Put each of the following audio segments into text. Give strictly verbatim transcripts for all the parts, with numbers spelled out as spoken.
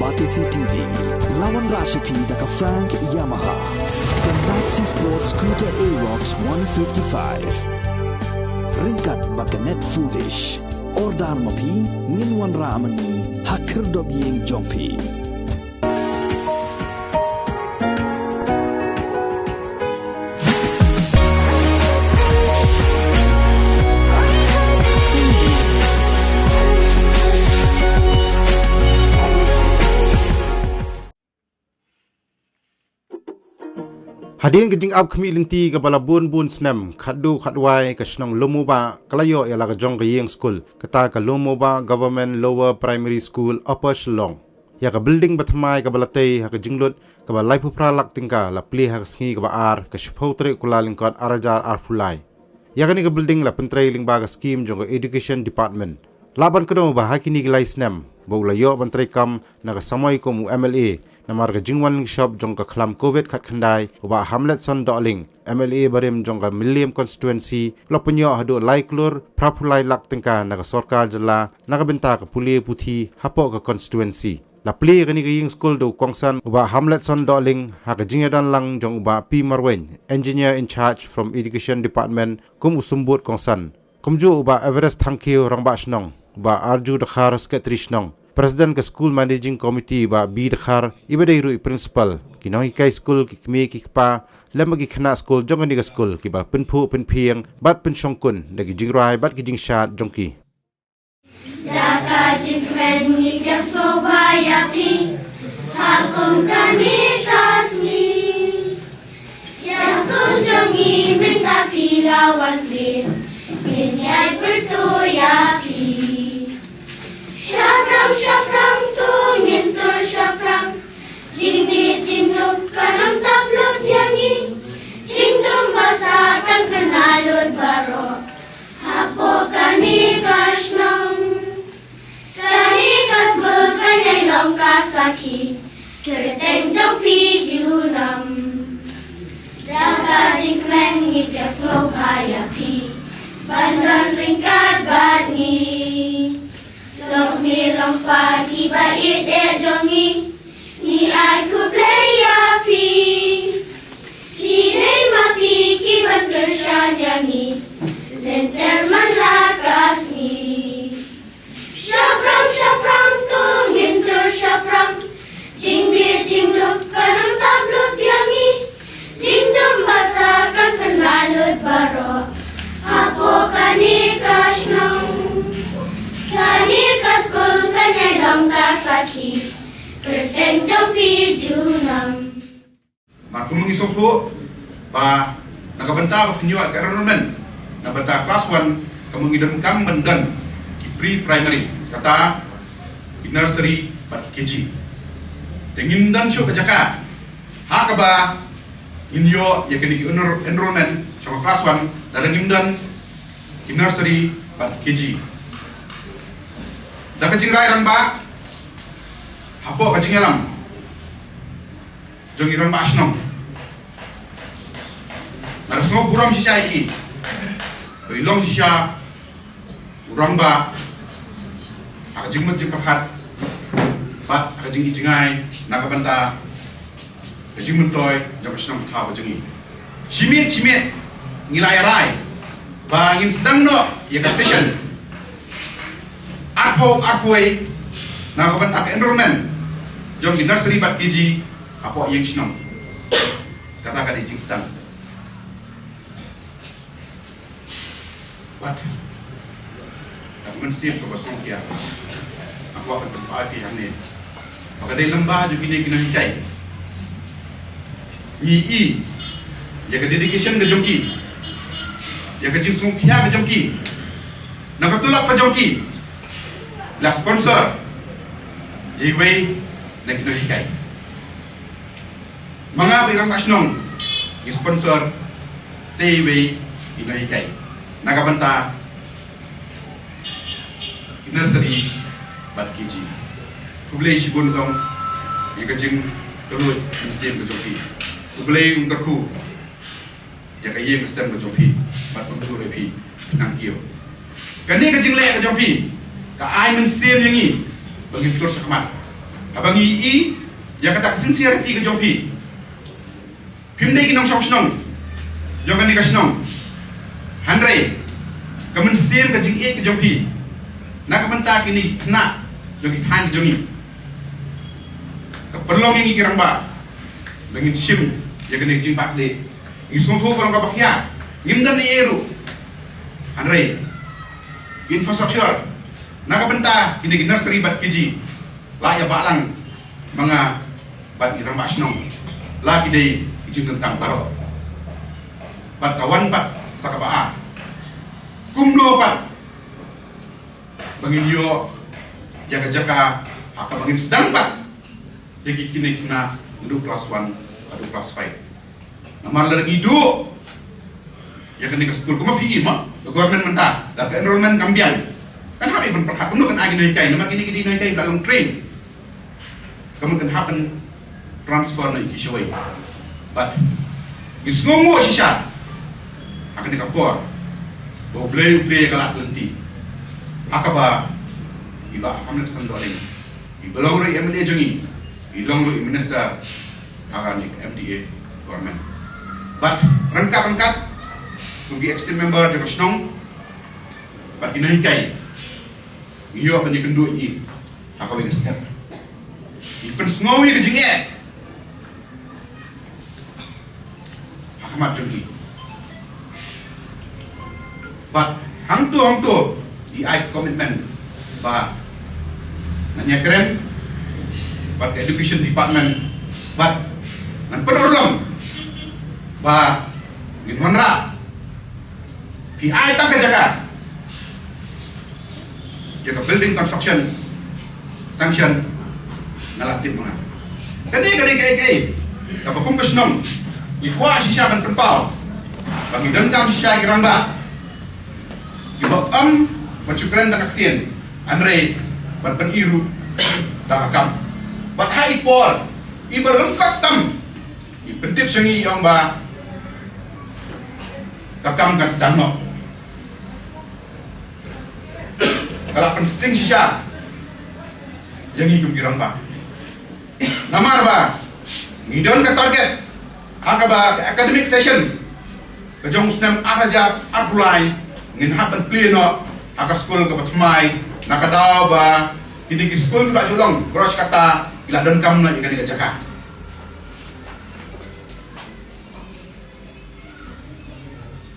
Batesi T V, la wanrah sha phi da ka Frank Yamaha, ka Maxi Sport Scooter Aerox one fifty-five. Ryngkat bad ka Net Foodish. Order ma phi, ngin wanrah ma ngi ha khyrdop ïing jong phi. Hadien ka jingap khmih lynti kaba la bun bun snem, khatduh khatwai ka shnong Lum U Bah ka la ïoh ïa la ka jong ka ïing skul, kata ka Lum U Bah Government Lower Primary School, Upper Shillong. Ïa ka building bathymmai kaba la tei ha ka jinglut kaba laiphew phra lak tyngka la plie ha ka sngi kaba ar, ka shiphew tarik Kyllalyngkot arhajar arphew lai. Ïa kane ka building la pyntrei lyngba ka skim jong ka Education Department. Lah ban kdew ba ha kine ki lai snem ba u la ïoh ban treikam na ka samoi kum u M L A, namar ka jingwan lyngshop jong ka khlam Covid khatkhyndai, u Bah Hamletson Dohling, M L A barim jong ka Mylliem Constituency, u la pynïoh haduh lai klur phraphew lai lak tyngka na ka sorkar jylla na ka bynta ka pule puthi hapoh ka constituency. La plie kane ka ïing skul da u kongsan u Bah Hamletson Dohling ha ka jingïadon lang jong u Bah P Marwein, Engineer in Charge from Education Department, kum u symbud kongsan. Kumjuh u Bah Everest Thangkhiew, Rangbah Shnong, u Bah Arju Dkhar, Secretary Shnong, President ka School Managing Committee, Bah B Dkhar, iba dei ruh i Principal, ki nonghikai skul, ki kmie ki kpa, lem bad ki khynnah skul jong kane ka skul, kiba pynphuh pynphieng bad pynshongkun da ki jingrwai bad ki jingshad jong ki. Da ka jingkmen ngi pdiang sngewbha ïa phi ha kum kane ka sngi. Ïa skul jong ngi mynta phi la wan plie, ngin ïai pyrtuh ïa phi. Shaphrang shaphrang to ngin tur shaphrang. Jingbit jingduk kan ym tap lut ïa ngi. Jingdum basa kan kynai lut baroh. Hapoh kane ka shnong, kane ka skul kan ïai long ka sakhi kyrteng jong phi junom. Da ka jingkmen ngi pdiang sngewbha ïa phi ban don ryngkat bad ngi. Long kmie long kpa kiba ïeit jong ngi, ngi ai khublei ïa phi. Phi dei ma phi kiban kyrshan ïa ngi lynter man la ka sngi. Shaphrang shaphrang to ngin tur shaphrang. Jingbit jingduk kan ym tap lut ïa ngi. Jingdum basa kan kynai lut baroh. Hapoh kane ka shnong, kane ka skul kan ïai long ka sakhi kyrteng jong phi junom. Bad kumba ngi sngewthuh ba na ka bynta ba pynïoh ka enrollment na bynta class one, kumba ngi donkam ban don ki pre-primary, kata ki nursery bad ki K G. Te ngim don shuh ka jaka ha kaba ngin ïoh ïa kine ki enrol-, enrollment sha ka class one lada ngim don ki nursery bad ki K G. Da ka jingrai rangbah hapoh ka jingïalam jong i rangbah shnong, nga da sngewburom shisha ïa i. Ba i long shisha u rangbah ha ka jingmut jingpyrkhat bad ha ka jingïeit jngai na ka bynta ka jingmyntoi jong ka shnong ka thaw ka jong i. Shimet shimet ngi la ïa rai ba ngin sdang noh ïa ka session arphew arphew wei na ka bynta ka enrollment jong ki nursery bad K G hapoh ïing shnong. Kata ka dei jingsdang. Bad ka mynsiem kaba sngewkhia, nga kwah ban pynpaw ïa phi hangne ba ka dei lyngba jong kine ki nonghikai. Ngi i ïa ka dedication ka jong ki, ïa ka jingsngewkhia ka jong ki, na ka tulop ka jong ki la sponsor ïa iwei na ki nonghikai. Ma nga bad i rangbah shnong ngi sponsor sa iwei i nonghikai na ka bynta ki nursery bad K G. Khublei shibun ïa ka jingkyrduh mynsiem ka jong phi. Khublei un kyrkhu ïa ka ïing ka sem ka jong phi bad un jur ïa phi nangkiew. Kane ka jingleh ka jong phi ka ai mynsiem ïa ngi ba ngin tur shakhmat. Haba ngi ïohi ïa kata ka sincerity ka jong phi, phim dei ki nongshong shnong jong kane ka shnong. Hynrei ka mynsiem, ka jingïeit ka jong phi na ka bynta kine ki khynnah jong ki thaiñ ka jong ngi, ka pynlong ïa ngi ki rangbah ba ngin shim ïa kane ka jingbakla. Ngi sngewthuh ka long kaba khia, ngim don ei ei ruh. Hynrei infrastructure na ka bynta kine ki nursery bad K G la ïa ba lang ma nga bad ngi rangbah shnong, la ki dei ki jingdonkam baroh. Bad ka wan pat sa kaba ar, kumno pat ba ngin ïoh ïa ka jaka ha kaba ngin sdang pat ïa ki kine ki khynnah naduh class one haduh class five. Namar lada ngi duh ïa kane ka skul, kumba phi i ma, ka government mynta da ka enrollment kam biang, kan hap ban pyrkhat kumno kan ai ki nonghikai, namar kine ki nonghikai ba long train. Ka mut kan hap ban transfer noh ïa ki shawei. Bad ngi sngewnguh shisha ha kane ka por ba U Blei, U Blei ka la lynti ha kaba i Bah Hamlet Shandohring, i ba long ruh i M L A jong ngi, i long ruh i minister ha kane ka M D A government. Bad ryngkat ryngkat kum ki executive member jong ka shnong bad ki nonghikai, ngi ïoh ban ïakynduh ïa i ha kawei ka step. I pynsngew ïa ka jingeh ha khmat jong i. Bad hangto hangto i ai commitment ba ngan ïakren bad ka education department bad ngan pynurlong ba ngin wanrah. Phi ai tang ka jaka, ïa ka building construction sanction nga la tip ma nga. Kane ka dei kaei kaei kaba kum ka shnong ngi kwah shisha ban pynpaw ba ngi donkam shisha ki rangbah kiba ym ban shu kren da ka ktien, hynrei ban pyni ruh da ka kam. Bad ha i por i ba lyngkot tam i pyntip sha ngi i ong ba ka kam kan sdang noh. Ka la pynsting shisha ïa ngi kum ki rangbah. Namar ba ngi don ka target ha kaba ka academic sessions ka jong u snem ar hajar arphew lai ngin hap ban plie noh ha ka skul kaba thymmai, na ka daw ba kine ki skul ki la ju long baroh shi katta ki la donkam noh ïa kane ka jaka.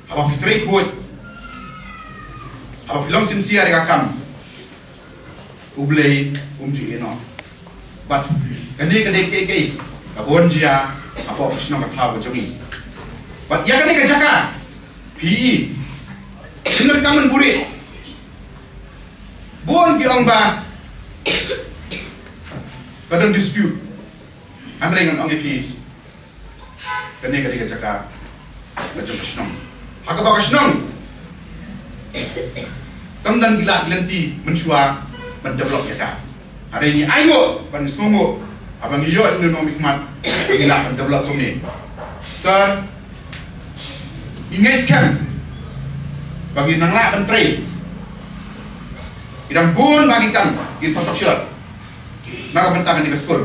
Haba phi trei khuid, haba phi long sincere ïa ka kam, U Blei um ju ïehnoh. Bad kane ka dei kaei kaei kaba wan jia hapoh ka shnong ka thaw ka jong ngi. Bad ïa kane ka jaka phi i, phin donkam ban buhrieh. Bun ki ong ba ka don dispute. Hynrei ngan ong ïa phi, kane ka dei ka jaka ka jong ka shnong. Ha kaba ka shnong kam don ki lad ki lynti mynshuwa ban develop ïa ka. Hynrei ngi ainguh bad ngi sngewnguh haba ngi ïoh ïa une u nongmihkhmat ngi lah ban develop kumne. Sir, ngi ngeit skhem ba ngi nang lah ban trei. Ki dang bun bha ki kam infrastructure na ka bynta kane ka skul.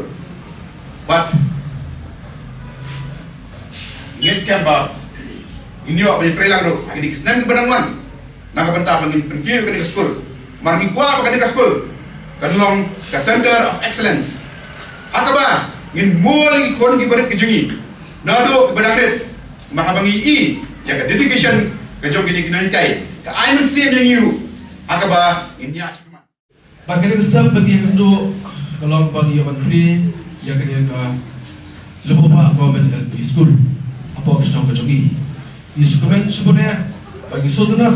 Bad ngi ngeit skhem ba ngin ïoh ban ïatreilang ruh ha kine ki snem kiba dang wan na ka bynta ba ngin pynkiew ïa kane ka skul. Namar ngi kwah ba kane ka skul kan long ka center of excellence ha kaba ngin mut ïa ki khun ki barit ki jong ngi naduh kiba dang rit. Namar haba ngi i ïa ka dedication ka jong kine ki nonghikai, ka ai mynsiem ïa ngi ruh ha kaba ngin ïa Bad kane ka step ba ngi ïakynduh ka long ba ngi ïa ban plie ïa kane ka Lubaba Government L P School hapoh ka shnong ka jong ngi. Ngi sngewkmen shibun eh bad ngi sngewtynnat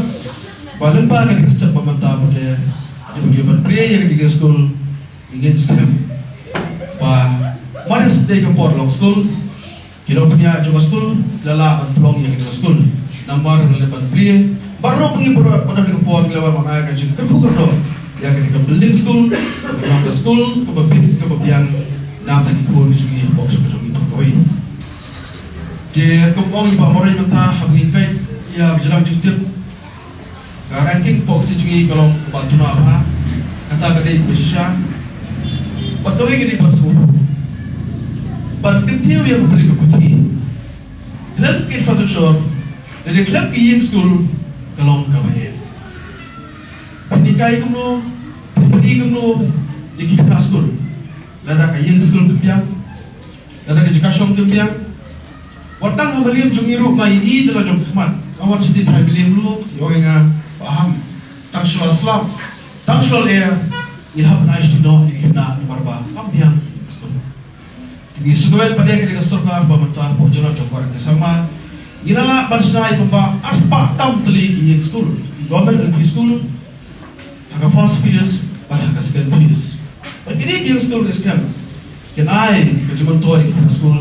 ba lyngba kane ka step ba mynta ba ngi ïa ban plie ïa kane ka skul, ngi ngeit skhem ba mar ïa sdei ka por long skul, ki nongpynïaid jong ka skul ki la lah ban pynlong ïa kane ka skul. Namar la leh ban plie baroh ngi baroh, ba don ka por ngi la wan ban ai ka jingkyrkhu kyrdoh ïa kane ka building skul, ka long ka skul kaba bit kaba biang. Namar ki khun ki jong ngi hapoh ka jong ngi tang kawei. Te kum ong i Bah Mawrei mynta, haba ngi peit ïa ka jingïalang jingtip, ka ranking hapoh ka state jong ngi ka long kaba duna bha. Kata ka dei kaba shisha. Bad Kawei ka dei ban sngewthuh bad kyntiew ïa ka pyrthei ka puthi. Khlem ka infrastructure lane khlem ka ïing skul ka long kaba eh. Phin hikai kumno, phin pynïaid kumno ïa ki khynnah skul lada ka ïing skul kam biang, lada ka jaka shong kam biang? Wat tang ha Mylliem jong ngi ruh nga ïohi da la jong ka khmat. Nga wan sha Thaiñ Mylliem ruh ki ong ïa nga, Bah Ham, tang shu la slap, tang shu la lyer, ngi hap ban ai shuh noh ïa ki khynnah namar ba kam biang ki ïing skul. Ngi sngewbha pat ïa ka sorkar ba mynta hapoh jylla jong ka Congress Sangma, ngi la lah ban shna ïa kumba arspah tam tylli ki ïing skul, ki government L P skul, ha ka first phase bad ha ka second phase. Bad kine ki ïing skul ki skhem kin ai ka jingmyntoi ïa ki khynnah skul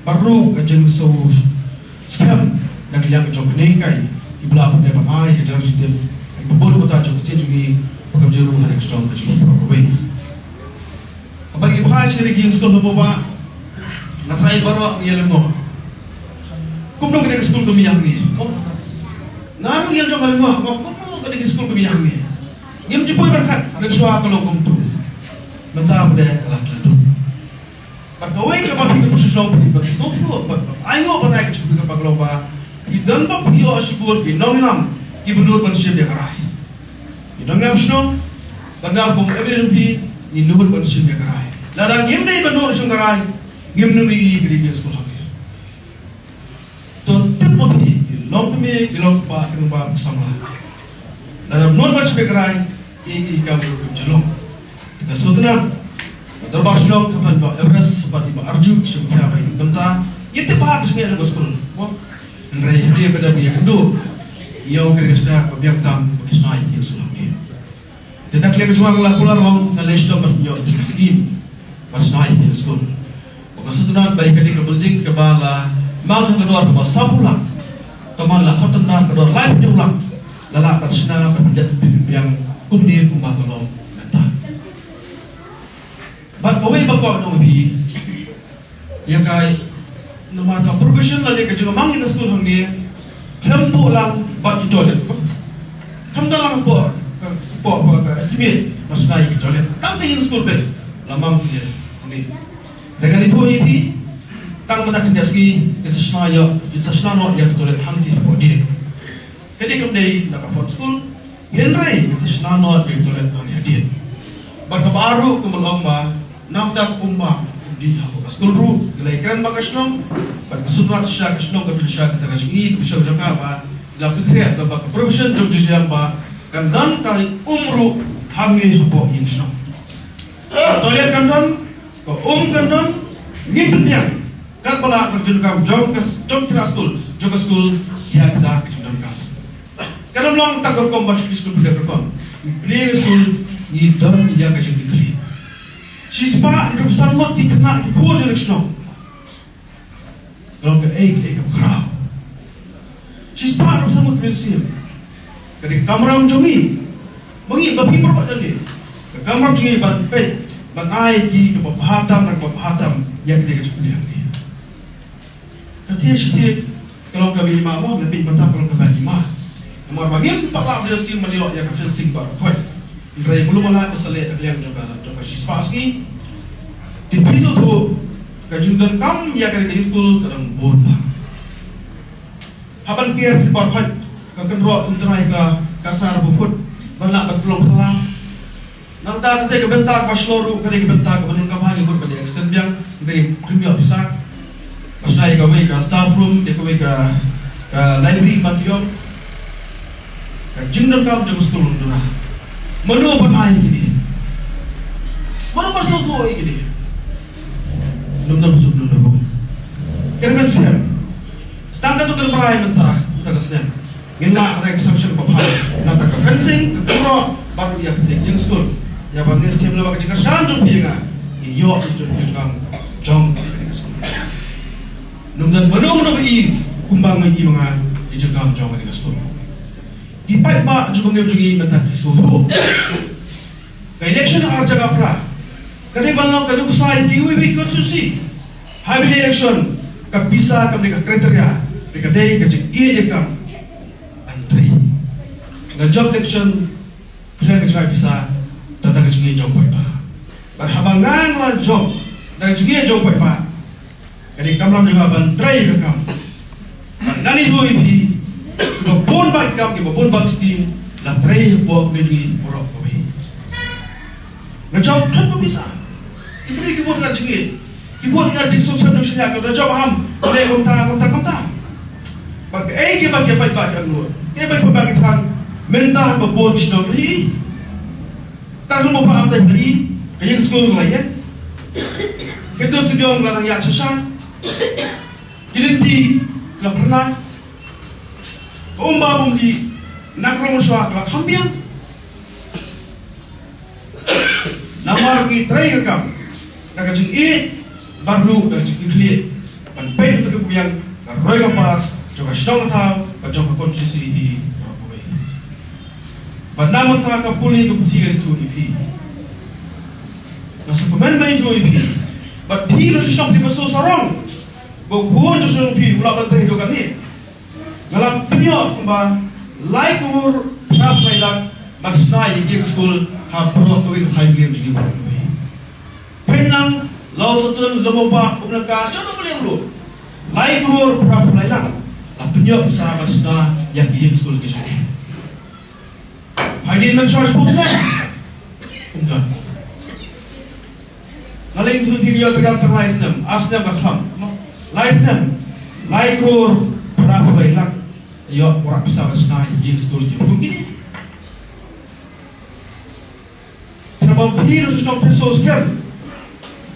bad ruh ka jingsngewskhem na ka liang jong kine ki, ki ba la pynlong ban ai ka jingïarap jingtip ha ki paidbah mynta jong ka state jong ngi, ba ka jingïarap ha ka shnong ka jingïarap kawei. Haba ngi phai sha kine ki ïing skul ha Poba, nga tharai baroh ngi ïa lyngngoh kumno kane ka skul ka biang hangne. Nga ruh ngi ïa jong ka lyngngoh ba kumno kane ka skul ka biang hangne. Ngim ju poi ban khat, mynshuwa ka long kumtu. Mynta pat ka la khlad. Bad kawei kaba phi ka pyrshah shlong phi ban sngewthuh bad ainguh ban ai ka jingkyrkhu kaba ka long ba phi don bok phi ïoh shibun ki nongïalam kiba nud ban shim ïa ka rai. Ngi don ngam shnong, bad nga kum M L A jong phi, ngi nud ban shim ïa ka rai. Lada ngim dei ban nud shim ka rai, ngim nud ïa ka dei ka skul hangne. To tip mo phi, ki long kmie, ki long kpa, ki long kpa samla. Lada nud ban shim ïa ka rai, ki, ki kam ruh kim ju long. Ka sutnat ka dorbar shnong ka ban ba Everest, ba ti ba arju ki shim ka bai bynta. Ngi tip ba ka jingeh ka skul. Mo, hynrei hynrei ba da bi ïa ka duk. Ïa ka ri ka shnong, ba biang tam, ba ki shnong, ki shnong. Te da khlem ka jong nga la kular long, nga leh sdom ban ïoh ka skim ban shna ïa ka skul. Ba ka sutnat ba ïa kane ka building kaba la mang ha ka dor kaba sawphew lak, ka man la kham tang ka dor laiphew lak, la lah ban shna ban pynjah pynbiang kumne kumba ka long mynta. Bad kawei ba kwah ban ong ïa phi, ïa ka, namar ka provision lane ka jingmang ïa ka skul hangne khlem buh lang bad ki toilet. Khlem da lang buh ka, buh, buh ka estimate ban shna ïa ki toilet. Tang ka ïing skul beit la mang ïa hangne. Te kane to ïa phi, tang mynta khyndiat sngi ngin sa shna ïa, ngin sa shna noh ïa ki toilet hangne hapoh Dien. Ka dei kam dei na ka fund skul, hynrei ka shna noh ïa ka toilet hangne hadien. Bad kaba ar ruh kumba long ba, namar kumba, dei ha ka skul ruh, ka la ïakren bad ka shnong, bad ka sutnat sha ka shnong ka pynshai kata ka jong ngi, ka pynshai jong ka ba, la pynkhreh da ba ka provision jong ka jingïaseng ba, kan don ka um ruh hangne hapoh ïing shnong. Toilet kan don, ka um kan don, ngin pynbiang. Katba lah ka jingdonkam jong ka, jong kata ka skul, jong ka skul, ïa kata ka jingdonkam. Kan ym long tang ka rukom ban shu skul pynlong rukom. Pynlong skul, ngi don ïa ka jingkitkhlieh. Shispah hynriewphew san ngut ki khynnah ki khun jong ka shnong. Ka long kaei kaei kaba khraw. Shispah hynriewphew san ngut ki mynsiem. Ka dei ka kamram jong ngi. Ba ngi, ba phi baroh jong ngi. Ka kamram jong ngi ban peit, ban ai ki kaba bha tam, kaba bha tam ïa kane ka jingpynlong hangne. Ka thied shi thied ka long kaba hima mo, lada peit mynta ka long kaba hima. Namar ba ngim pat lah ban ïoh skim ban ïoh ïa ka fencing baroh khoit. Hynrei mulu mala ka sa leh na ka liang jong ka, jong ka shispah sngi. Te phi sngewthuh, ka jingdonkam ïa kane ka youth school ka dang bun bha. Haba ngi ker phi baroh khoit, ka kynroh kum tnai ka, ka sar ba phut ban lah ban pynlong pynlong. Nangta kata ka bynta kaba shlur ruh ka dei ka bynta kaba donkam ha ngi bun ban ïa extend biang, hynrei ngim ïoh pisa. Ba shna ïa kawei ka staff room, ïa kawei ka, ka library ban ïoh. Ka jingdonkam jong ka skul ruh duna. Mano ban ai ïa kine? Mano ban sngewthuh ïa kine? Ym don suk ym don bun. Kyrmen skem. Tang katto katne mynta, mynta ka snem. Ngin lah ban ai ka sanction ba bha. Nangta ka fencing, ka kynroh, bad ïa ka ïing skul. Ïa ba ngin skem lyngba ka jingkyrshan jong phi ïa nga. Ngin ïoh ïa ka jingkyrshan jong ka skul. Ym don mano mano ba i kumba nga i ma nga ïa ka jingkyrshan jong ka skul. Ki paidbah jong ka Mylliem jong ngi mynta ki sngewthuh. Ka election ar hajar arphew phra ka dei ban long ka nuksa ïa kiwei kiwei ki constituency. Haba ïa election ka pisa kam dei ka criteria, ka dei ka jingïeit ïa ka. Hynrei nga jop election khlem ka jingïoh pisa, tang da ka jingïeit jong paidbah. Haba nga la jop da ka jingïeit jong u paidbah, ka dei ka kamram jong nga ban trei ïa ka kam. Bad ngan ïathuh ïa phi, kiba bun bah ki kam, kiba bun bah ki skim la trei hapoh ka jingim baroh kawei. Nga jop khlem ka pisa. Ki briew ki bun ka jingim. Ki bun ka jingim suk sem jong shynna, ka da jop ham, ka leh kumta, kumta, kumta. Bad kaei kaba ki paidbah ki ong, kaei ba ki paidbah ki thrang, mynta ba bun ki shnong ki Tang ba am tai phi, ka ïing skul ka la ïeng. Ka dos tu jong la nang ïa shisha. Ki lynti ka la pyrna. Ka um ba um di nak rong shwa ka la kham biang. Namar ngi trei ka kam. Na ka jingïeit, bad ruh da ka jingkitkhlieh ban peit ïa ka biang ka roi ka par jong ka shnong ka thaw bad jong ka constituency hi baroh kawei. Bad namar kata ka pule ka puthi ka ïathuh ïa phi. Nga sngewkmen ban ïathuh ïa phi. Bad phi ruh shisha phi ba sngewsarong ba u khun jong shnong phi u lah ban trei ïa kane. Nga la pynïoh kumba lai klur phra phew lai lak ban shna ïa ka ïing skul ha baroh kawei ka thaiñ Mylliem jong ngi baroh kawei. Pynlang, Lawsutun, Lum U Bah, Umnaka, Chadong Mylliem ruh. Lai klur phra phew lai lak la pynïoh pisa ban shna ïa ka ïing skul ka jong ngi. Hadien mynshuwa shiphew snem. Ym don. Nga leit ïathuh ïa phi, ïoh treikam tang lai snem, ar snem ka khlam. Lai snem, lai klur phra phew lai lak. Ïoh wanrah pisa ban shna ïing skul ki pun kine. Te ba phi ruh shisha phi sngewsarong.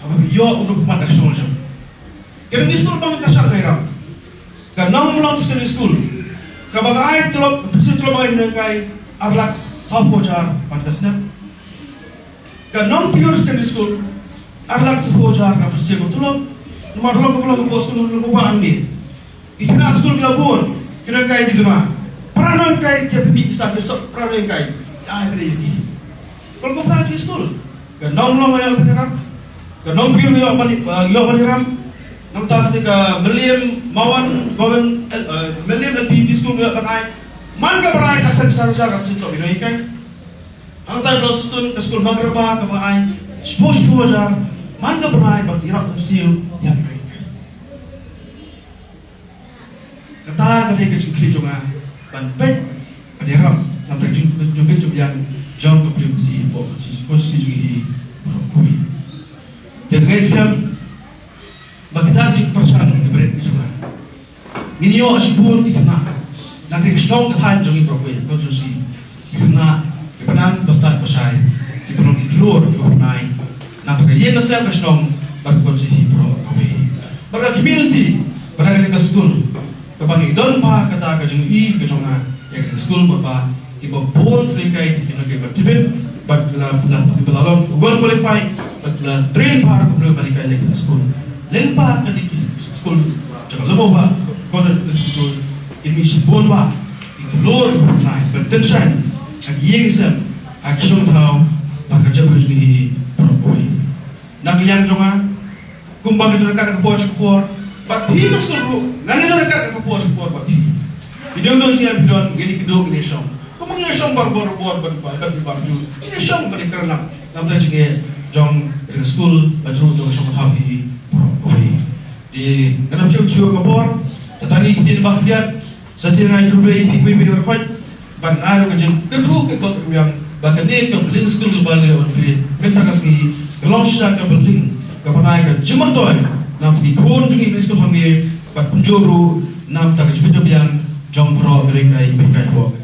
Haba phi ïoh u nongmihkhmat na ka shnong jong. Ka dei ka skul ba nga shah ngai ram. Ka Nongmlong Secondary School. Kaba nga ai tulop, ka pynshai tulop ba nga ai, nonghikai ar lak sawphew hajar bad ka snem. Ka Nongpyiur Secondary School, ar lak sawphew hajar ka pynshai ka tulop. Namar tulop ka long ka skul, long ka ba ang di. Ki khynnah skul ki la bun, ki nonghikai ki duna. Para nonghikai ki pynmih pisa ki sot para nonghikai. Ai pynmih ki. Kol ko pra ki skul. Ka Nongmlong ïa pynrap. Ka Nongpyiur ïa pynrap. Nangta kata ka Mylliem Mawon Government, eh, Mylliem L P P School ïa pynai. Man ka pynai ka san san hajar ka sot ïa nonghikai. Hangta Lawsutun ka skul Mangraba ka pynai. Shiphew shiphew hajar. Man ka pynai ba ki rap siew ïa nonghikai. Kata ka dei ka jingkylli jong nga ban peit ban ïarap na ka jingpeit jingbiang jong ka briew kti hapoh ka constituency jong ngi hi baroh kawei. Te nga ngeit skhem ba kita ki jingpyrshang ki briew ki jong nga. Ngin ïoh shibun ki khynnah na ka shnong ka thaiñ jong ngi baroh kawei constituency. Ki khynnah kiba nang ba stad ba shai, kiba long ki klur kiba pynai na ka ïing ka sem ka shnong bad ka constituency baroh kawei. Bad ka khmih lynti ba na ka skul kaba ngi don ba kata ka jingïohi ka jong nga ïa ka skul bad ba kiba bun ki nonghikai ki nonghikai kiba tbit bad la la kiba la long well qualified bad la train bha kumno ban hikai ïa ka skul. Lyngba kane ka skul jong ka Lum U Bah Convent School, ki mih shibun bha ki klur ki pynshai ban tyngshaiñ ha ki ïing sem, ha ki shnong thaw bad ka jaitbynriew jong ngi baroh kawei. Na ka liang jong nga, kumba nga ju ryngkat ka por sha ka por bad phi ka skul ruh, ngan ïa ryngkat ka por sha ka por bad phi. Ki dei u dei jingïa phi don, ngi dei ki dei ngi dei shong. Kumba ngi ïa shong barabor bad bad bad ju, ngi dei shong bad ngi kyrlang. Namar jingïa jong ka skul bad jong ka shong thaw hi baroh kawei. Te ngan ym shu shu ka por, ta tang ki ktien ba khyndiat, sa shisien nga ai khublei ïa phi kiwei kiwei baroh khoit, bad nga ai ruh ka jingkyrkhu ka bok ka biang ba kane ka building skul kaba ngi la wan plie mynta ka sngi ka long shisha ka building kaba nai ka jingmyntoi na ki khun jong ngi building skul hangne bad kumjuh ruh na ka jingpynjop biang jong baroh ka ri ka ïing ka bok.